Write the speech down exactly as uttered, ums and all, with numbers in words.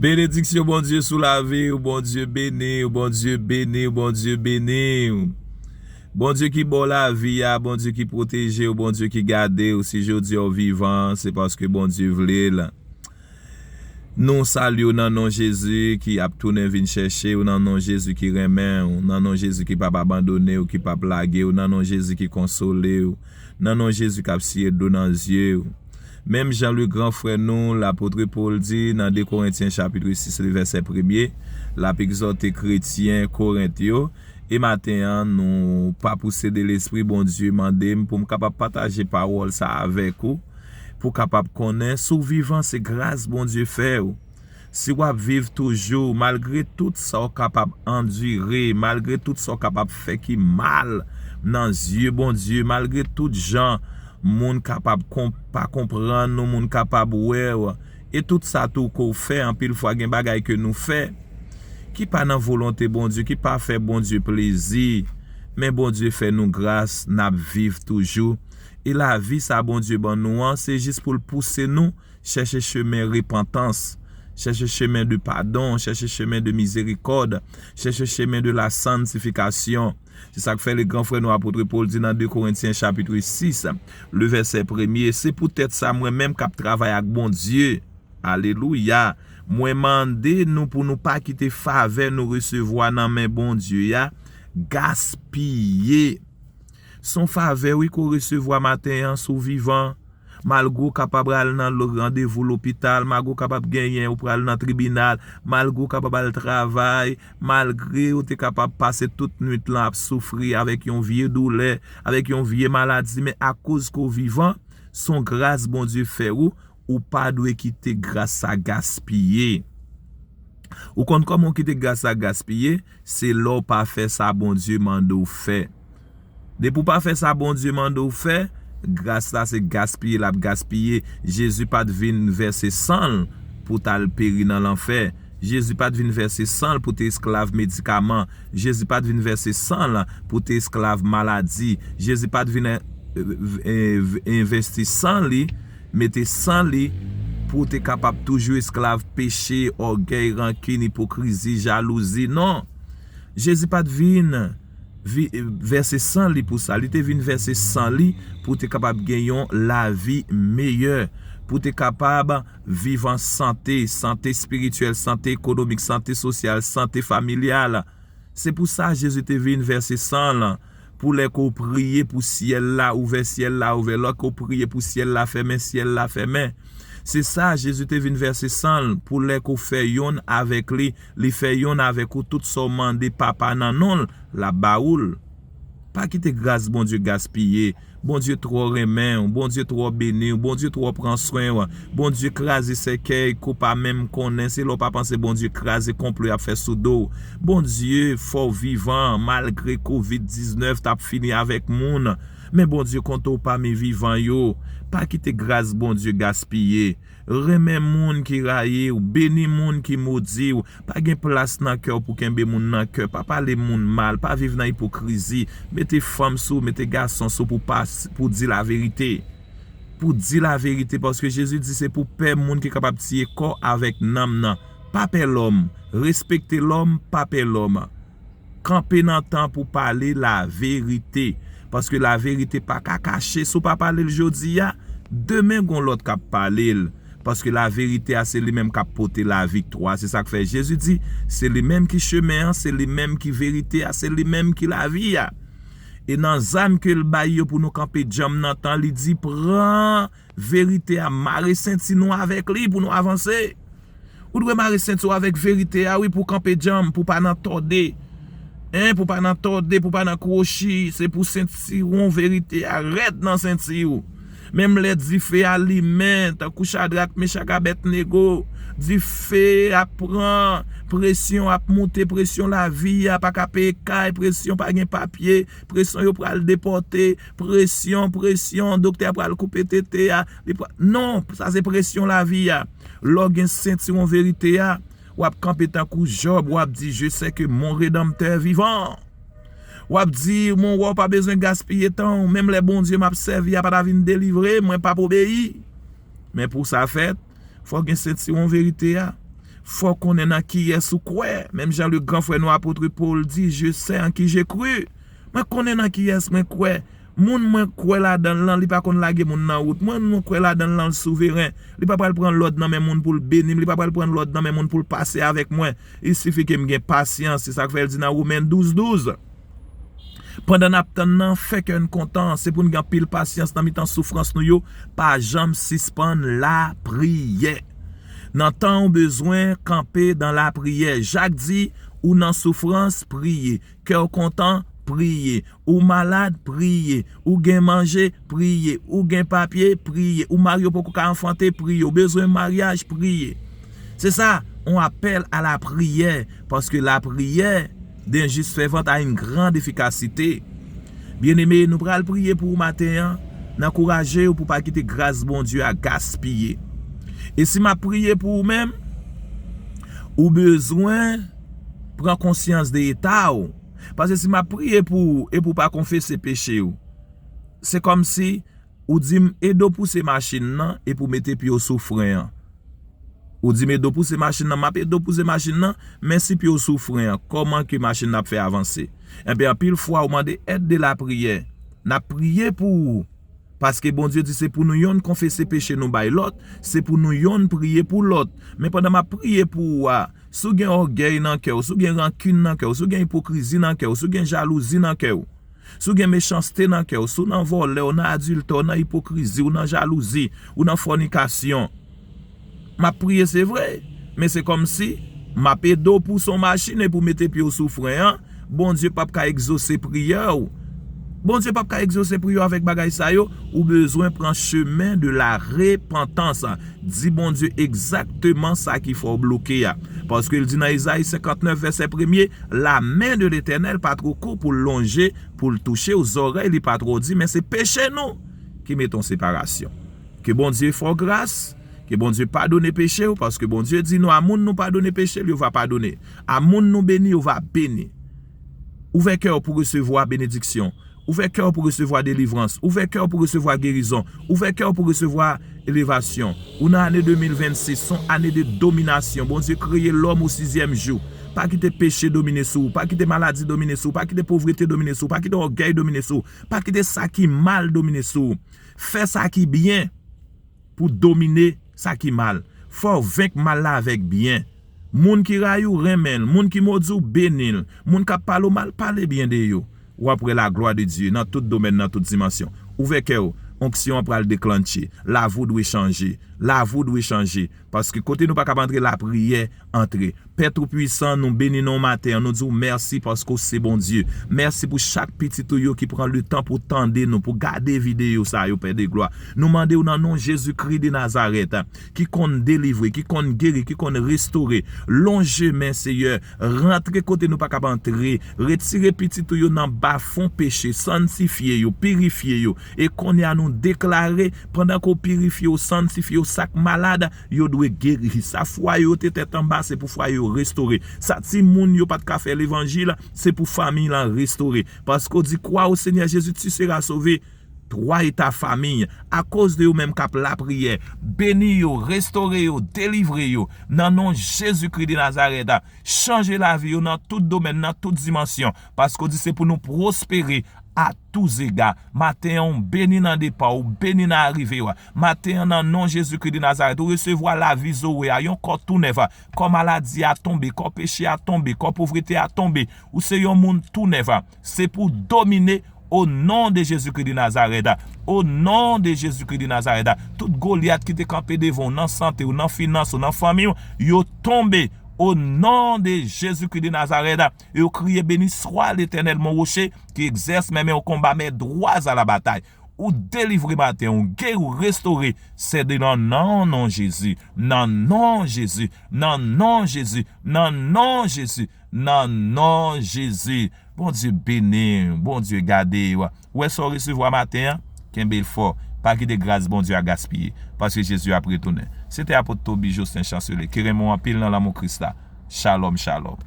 Benediksyon Bondye sou lavi w, Bondye beni w, Bondye beni w, Bondye beni w. Bondye ki ba w lavi a, Bondye ki pwoteje w, Bondye ki gade w. Si jodi a w vivan, se paske Bondye vle l. Nou salye w nan non Jezi ki ap tounen vin chèche w, nan non Jezi ki renmen w, nan non Jezi ki p ap abandone w, ki p ap lage w, nan non Jezi ki konsole w, nan non Jezi k ap siye dlo nan zye w. Menm jan li gran frè nou, lapot Pòl di nan de Korentyen chapit sis, li vèsè premye, l ap egzòte kretyen Korent yo. E maten an, nou pa pouse de lespri, Bondye mande m pou m kapab pataje pawòl sa avèk ou, pou w kapab konnen si w vivan, se gras Bondye fè w. Si w ap viv toujou, malgre tout sa w kapab andire, malgre tout sa w kapab fè ki mal nan zye Bondye, malgre tout jan moun kapab kon-, pa konprann ou, moun kapab wè w, e tout sa tou ke w fè, anpil fwa gen bagay ke nou fè ki pa nan volonte Bondye, ki pa fè Bondye plezi, men Bondye fè nou gras, n ap viv toujou. E lavi sa Bondye ban nou an, se jis pou l pouse nou chèche chemen repantans, chèche chemen de padon, chèche chemen de mizerikòd, chèche chemen de la santifikasyon. Se sa k fè le gran frè nou apot Pòl di nan de Korentyen chapit sis, le vèsè premye, se poutèt sa mwen menm k ap travay ak Bondye, alelouya, mwen mande nou pou nou pa kite favè nou resevwa nan men Bondye a gaspiye. Se yon favè, wi, ke w resevwa maten an, si w vivan. Malgre w kapab al nan lo-, randevou lopital, malgre w kapab genyen, ou pral nan tribinal, malgre w kapab al travay, malgre w te kapab pase tout nwit lan ap soufri avèk yon vye doulè, avèk yon vye maladi, men akoz ke w vivan, se yon gras Bondye fè ou, ou pa dwe kite gras sa gaspiye. Ou konn kòman w kite gras sa gaspiye? Se lè w pa fè sa Bondye mande w fè. Depi w pa fè sa Bondye mande w fè, gras la se gaspiye l ap gaspiye. Jezi pa t vin vèse san l pou t al peri nan lanfè. Jezi pa t vin vèse san l pou te esklav medikaman. Jezi pa t vin vèse san l pou te esklav maladi. Jezi pa t vin, eh, eh, envesti san li, mete san li pou te kapab toujou esklav peche, ògèy, rankin, ipokrizi, jalouzi. Non. Jezi pa t vin vi-, vèse san li pou sa. Li te vin vèse san li pou te kapab gen yon lavi meyè, pou te kapab viv an sante, sante espirityèl, sante ekonomik, sante sosyal, sante familyal. Se pou sa Jezi te vin vèse san l, pou lè ke w priye pou syèl la ouvè, syèl la ouvè. Lè ke w priye pou syèl la fèmen, syèl la fèmen. Se sa Jezi te vin vèse san l, pou lè ke w fè yonn avèk li, li fè yonn avèk ou, tout sa w mande Papa nan non l, l ap ba ou l. Pa kite gras Bondye gaspiye. Bondye twò renmen w, Bondye twò beni w, Bondye twò pran swen w, Bondye kraze sèkèy ke w pa menm konnen, se lè w pa panse Bondye kraze konplo y ap fè sou do w. Bondye fè w vivan, malgre kovid diznèf t ap fini avèk moun, men Bondye konte w pami vivan yo. Pa kite gras Bondye gaspiye. Renmen moun ki rayi w, beni moun ki modi w. Pa gen plas nan kè w pou kenbe moun nan kè. Pa pale moun mal, pa viv nan ipokrizi. Mete fanm sou, mete gason sou pou pa, pou di laverite. Pou di laverite, paske Jezi di se pou pè moun ki kapab tiye kò avèk nanm nan. Pa pè lòm. Respekte lòm, pa pè lòm. Kanpe nan tan pou pale laverite. Paske laverite pa ka kache. Si w pa pale l jodi a, demen gon lòt k ap pale l. Paske laverite a se li menm k ap pote laviktwa. Se sa k fè Jezi di, se li menm ki chemen an, se li menm ki verite a, se li menm ki lavi a. E nan zam ke l bay yo pou nou kanpe djanm nan tan, li di, pran verite a, mare senti nou avèk li pou nou avanse. Ou dwe mare senti w avèk verite a, wi, pou w kanpe djanm, pou w pa nan tòde. Hein, pou w pa nan tòde, pou w pa nan kwochi. Se pou sentiwon verite a rèd nan senti w. Menm lè dife a limen, tankou Chadrak, Mechak, Abèdnego, dife ap pran, presyon ap moute, presyon lavi a, pa ka peye kay, presyon pa gen papye, presyon yo pral depòte, presyon, presyon, doktè a pral koupe tete a, li pral, non, sa se presyon lavi a. Lè w gen sentiwon verite a, w ap kanpe tankou Jòb, w ap di, je sais que mon Rédempteur vivant. W ap di, mon wa, w pa bezwen gaspiye tan w, menm lè Bondye m ap sèvi a pa ta vin delivre, mwen p ap obeyi. Men pou sa fèt, fò w gen sentiwon verite a. Fò w konnen nan kiyès ou kwè. Menm jan le gran frè nou apot Pòl di, Je sais en qui j'ai cru. Mwen konnen nan kiyès mwen kwè. Moun mwen kwè ladan l lan, li pa konn lage moun nan wout. Mwen, mwen kwè ladan l lan, l souveren. Li pa pral pran lòd nan men moun pou l beni m. Li pa pral pran lòd nan men moun pou l pase avèk mwen. Il sifi ke m gen pasyans. Se sa k fè l di nan Women douz douz. Pandan n ap tann nan, fè kè n kontan. Se pou n gen anpil pasyans nan mitan soufrans nou yo. Pa janm sispann lapriyè. Nan tan ou bezwen, kanpe dan lapriyè. Jak di, ou nan soufrans, priye. Kè w kontan, priye. Ou malad, priye. Ou gen manje, priye. Ou gen papye, priye. Ou mari w poko ka anfante, priye. Ou bezwen maryaj, priye. Se sa, on apèl a la priyè, paske la priyè d'un juste fervent a une grande efficacité. Byeneme, nou pral priye pou ou maten an, n ankouraje w pou w pa kite gras Bondye a gaspiye. E si m ap priye pou ou menm, ou bezwen pran konsyans de eta w. Paske si m ap priye pou ou epi w pa konfese peche w, se kòmsi ou di m ede w pouse machin nan epi w mete pye w sou fren an. Ou di m ede w pouse machin nan, m ap ede w pouse machin nan, men si pye w sou fren an, kòman ke machin nan ap fè avanse? Enben, anpil fwa ou mande èd de lapriyè. N ap priye pou ou. Paske Bondye di se pou nou yonn konfese peche nou bay lòt, se pou nou yonn priye pou lòt. Men pandan m ap priye pou ou a, si w gen ògèy nan kè w, si w gen rankin nan kè w, si w gen ipokrizi nan kè w, si w gen jalouzi nan kè w, si w gen mechanste nan kè w, si w nan vòlè, w nan adiltè, w nan ipokrizi, w nan jalouzi, w nan fònikasyon, m ap priye, se vre, men se kòmsi m ap ede w pouse yon machin epi w mete pye w sou fren an, Bondye p ap ka egzose priyè w. Bondye p ap ka egzose priyè w avèk bagay sa yo. Ou bezwen pran chemen de la repantans. Di Bondye egzakteman sa ki fè w bloke a. Paske l di nan Ezayi senkantnèf, vèsè premye, la men de Letènèl pa two kou pou l lonje, pou l touche w, zòrèy li pa two di, men se peche nou ki mete yon separasyon. Ke Bondye fè w gras, ke Bondye padone peche w, paske Bondye di nou, a moun nou padone peche l, yo va padone. A moun nou beni, yo va beni. Ouvè kè w pou resevwa benediksyon. Ouvè kè w pou resevwa delivrans. Ouvè kè w pou resevwa gerizon. Ouvè kè w pou resevwa elevasyon. Ou nan ane de mil vennsis, se yon ane de dominasyon. Bondye kreye lòm o sizyèm jou. Pa kite peche domine sou ou. Pa kite maladi domine sou ou. Pa kite povrete domine sou ou. Pa kite ògèy domine sou ou. Pa kite sa ki mal domine sou ou. Fè sa ki byen pou domine sa ki mal. Fò w venk mal la avèk byen. Moun ki rayi w, renmen l. Moun ki modi w, beni l. Moun k ap pale w mal, pale byen de yo. W ap wè laglwa de Dye nan tout domèn, nan tout dimansyon. Ouvè kè w, onksyon an pral deklantche. Lavi w dwe chanje. Lavi w dwe chanje. Paske kote nou pa kab antre, lapriyè antre. Pè Toupisan, nou beni non w maten an. Nou di w mèsi paske w se Bondye. Mèsi pou chak pitit ou yo ki pran letan pou tande nou, pou gade videyo sa yo, Pè de glwa. Nou mande w nan non Jezikri de Nazarèt, ki konn delivre, ki konn geri, ki konn restore. Lonje men, Seyè. Rantre kote nou pa kab antre. Retire pitit ou yo nan bafon peche. Sanntifye yo, pirifye yo. E kounye a nou deklare, pandan ke w pirifye yo, sanntifye yo, sa k malad, yo dwe geri. Sa fwaye yo te tèt anba, se pou fwaye yo restore. Sa timoun yo pa t ka fè levanjil, se pou fanmi lan restore. Paske w di, Crois au Seigneur Jésus, tu seras sauvé, toi et ta famille. Akoz de yo menm k ap lapriyè, beni yo, restore yo, delivre yo. Nan non Jezikri de Nazarèt, chanje lavi yo nan tout domèn, nan tout dimansyon. Paske w di se pou nou pwospere a tous égards. Maten an, w beni nan depa w, w beni nan arive w. Maten an, nan non Jezikri de Nazarèt, ou resevwa lavi Zoe a, yon kò tou nèf. Kò maladi a tonbe, kò peche a tonbe, kò povrete a tonbe. Ou se yon moun tou nèf. Se pou w domine o non de Jezikri de Nazarèt. O non de Jezikri de Nazarèt. Tout Golyat ki te kanpe devan w, nan sante w, nan finans ou, nan fanmi w, yo tonbe o non de Jezikri de Nazarèt. Yo kriye, Béni soit l'Éternel, mon rocher, qui exerce mes mains au combat, mes doigts à la bataille. Ou delivre maten, ou geri, ou restore. Se de nan non, non Jezi, nan non Jezi, nan non Jezi, nan non Jezi, nan non Jezi. Bondye beni w, Bondye gade w. Ou wè sa w resevwa maten an? Kenbe l fò. Pa kite gras Bondye a gaspiye, paske Jezi ap retounen. Se te apot Toby Jocelyn Chancellé, ki renmen w anpil nan lanmou Kris la. Shalom, shalom.